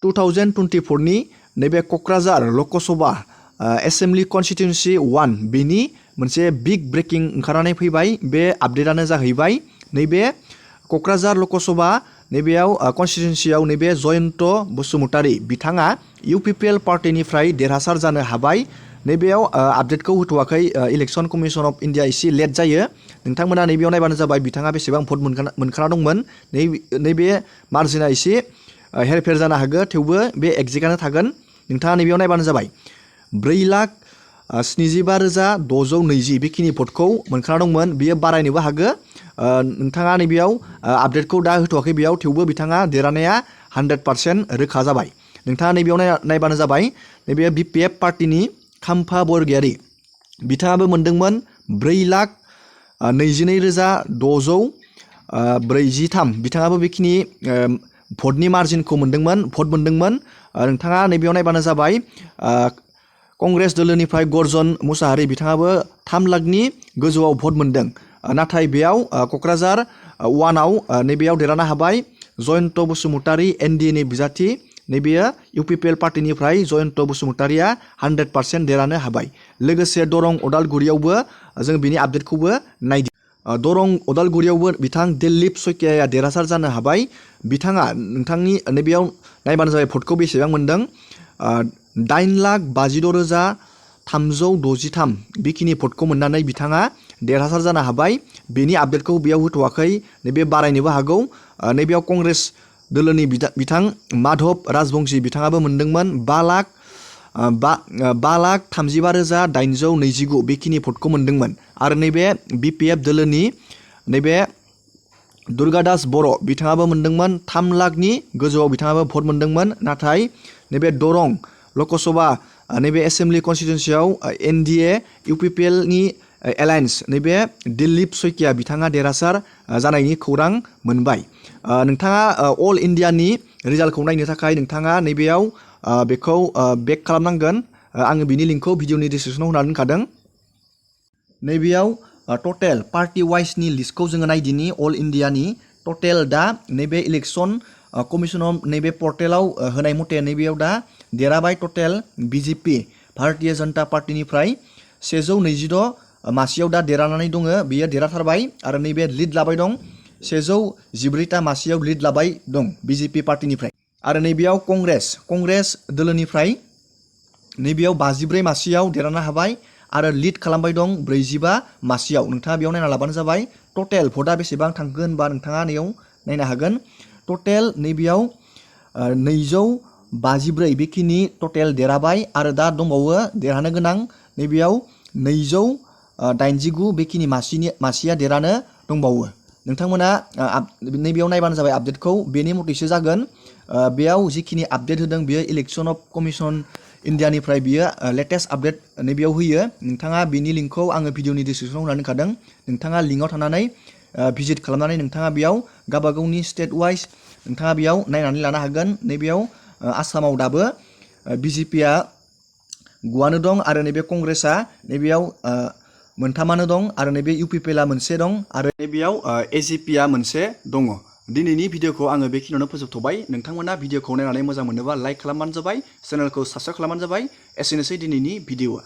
2024 नि नैबे क'क्राझार लकसभा एसेम्बलि कन्स्टिट्युएन्सि 1 बेनि मोनसे बिग ब्रेकिं ओंखारनानै फैबाय। बे आपडेटआनो जाहैबाय नैबे क'क्राझार लकसभा नैबेयाव कन्स्टिट्युएन्सियाव नैबे जयन्त बसुमतारी बिथाङा UPPL पार्टीनिफ्राय देरहासार जानो हाबाय। नैबेयाव आपडेटखौ होथ'वाखै। इलेक्शन कमिशन अफ इन्डिया एसे लेट जायो। नोंथांमोना नैबेयाव नायबानो जाबाय बिथाङा बेसेबां भट मोनखाना दंमोन। नैबे मार्जिना एसे हेरफेर जानो हागौ, थेवबो बे एक्जेक्टआनो थागोन। नोंथाङा नैबेयाव नायबानो जाबाय 4,75,620 बेखिनि भटखौ मोनखाना दंमोन। बियो बारायनोबो हागौ। नोंथाङा नैबेयाव आपडेटखौ दा होथ'वाखै बेयाव, थेवबो बिथाङा देरहानाया 100% रोखा जाबाय। नोंथाङा नैबेयाव नायबानो जाबाय नैबे BPF पार्टीनि खाम्फा बरगयारी बिथाङाबो मोनदोंमोन 4,22,643 बिथाङाबो बेखिनि भटनि मार्जिनखौ भट मोनदोंमोन। नोंथाङा नैबेयाव नायबानो जाबाय कंग्रेस दोलोनिफ्राय गर्जन मुसाहारि बिथाङाबो 3 लाखनि गोजौआव भट मोनदों। नाथाय बेयाव क'क्राझार 1आव नैबेयाव देरहानो हाबाय जयन्त बसुमतारी NDA बिजाथि। नैबेयो UPPL पार्टीनिफ्राय जयन्त बसुमतारीया 100% देरहानो हाबाय। लोगोसे दरं उदालगुरियावबो जों बिनि आपडेटखौबो नायदों। दरं उदालगुरियावबो बिथां दिलीप सयकियाया देरहासार जानो हाबाय। बिथाङा नोंथांनि नैबेयाव नायबानो जाबाय भटखौ बेसेबां मोनदों। 8,56,363 बेखिनि भटखौ मोननानै बिथाङा देरहासार जानो हाबाय। बेनि आपडेटखौ बेयाव होथ'वाखै, नैबे बारायनोबो हागौ। नैबेयाव कंग्रेस दोलोनि बिथां माधव राजबंशी बिथाङाबो मोनदोंमोन 5,35,829 बेखिनि भटखौ मोनदोंमोन। आरो नैबे BPF दोलोनि नैबे दुर्गादास बर' बिथाङाबो मोनदोंमोन 3 लाखनि गोजौआव बिथाङाबो भट मोनदोंमोन। नाथाय नैबे दरं लकसभा नैबे एसेम्बलि कन्स्टिट्युएन्सियाव NDA UPPL नि एलायन्स नैबे दिलीप सयकिया बिथाङा देरहासार जानायनि खौरां मोनबाय। नोंथाङा अल इन्डियानि रिजाल्टखौ नायनो थाखाय नोंथाङा नैबेयाव बेखौ बेक खालामनांगोन। आङो बिनि लिंकखौ भिडिअनि डिसक्रिपसनाव होनानै दोनखादों। नैबेयाव टटेल पार्टी वाइसनि लिस्टखौ जोङो नायदिनि अल इन्डियानि टटेल दा नैबे इलेक्शन कमिशन अफ नैबे पर्टेलाव होनाय मथे नैबेयाव दा देरहाबाय टटेल BJP भारतीय जनता पार्टीनिफ्राय 126 मासियाव दा देरहानानै दङ। बेयो देरहाथारबाय। आरो नैबे लिड लाबाय दं 114 मासियाव लिड लाबाय दं BJP पार्टीनिफ्राय। आरो नैबेयाव कंग्रेस दोलोनिफ्राय नैबेयाव 54 मासियाव देरहानो हाबाय आरो लिड खालामबाय दं 45 मासियाव। नोंथाङा बेयाव नायना लाबानो जाबाय टटेल भटआ बेसेबां थांगोन होनबा नोंथाङा नैयाव नायनो हागोन। टटेल नैबेयाव 254 बेखिनि टटेल देरहाबाय आरो दा दंबावो देरहानो गोनां नैबेयाव 289 बेखिनि मासिया देरहानो दंबावो। नोंथांमोना नैबेयाव नायबानो जाबाय आपडेटखौ बेनि मथेसो जागोन। बेयाव जिखिनि आपडेट होदों बेयो इलेक्शन अफ कमिशन इन्डियानिफ्राय बियो लेटेस्ट आपडेट नैबेयाव होयो। नोंथाङा बिनि लिंकखौ आङो भिडिअनि डिसक्रिपसनाव होनानै दोनखादों। नोंथाङा लिंकआव थांनानै भिजिट खालामनानै नोंथाङा बेयाव गावबा गावनि स्टेट वाइज नोंथाङा बेयाव नायनानै लानो हागोन। नैबेयाव आसामाव दाबो BJPआ 9 दं आरो नैबे कंग्रेसआ नैबेयाव 3 दं आरो नैबे UPPLआ 1 दं आरो नैबेयाव AGPआ 1 दङ। दिनैनि भिडिअखौ आङो बेखिनियावनो फोजोबथ'बाय। नोंथांमोना भिडिअखौ नायनानै मोजां मोनोबा लाइक खालामबानो जाबाय, चेनेलखौ साबस्क्राइब खालामबानो जाबाय। एसेनोसै दिनैनि भिडिअआ।